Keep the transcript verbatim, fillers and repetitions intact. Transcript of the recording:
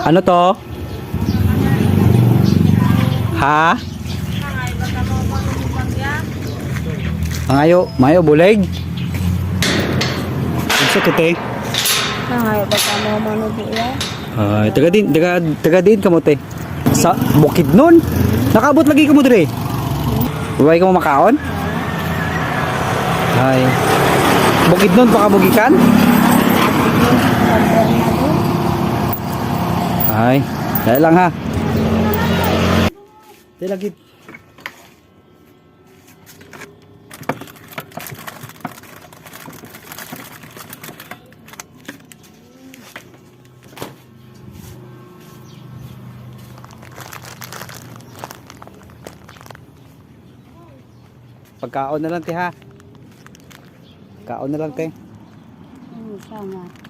Ano to? Ha? Mangayo, mayo bulig. Unsa to, te? Mangayo ba ka mo manubo ya? Ay, taga din, taga, taga din kamo, te. Sa Bukidnon. Nakaabot lagi kamo dire. Way kamo makaon? Ay. Bukidnon pa kamo gikan? Ay, dali lang ha. Di lagi. Pagkaon na lang, te, ha? Kaon na lang, te. Ano siya nga?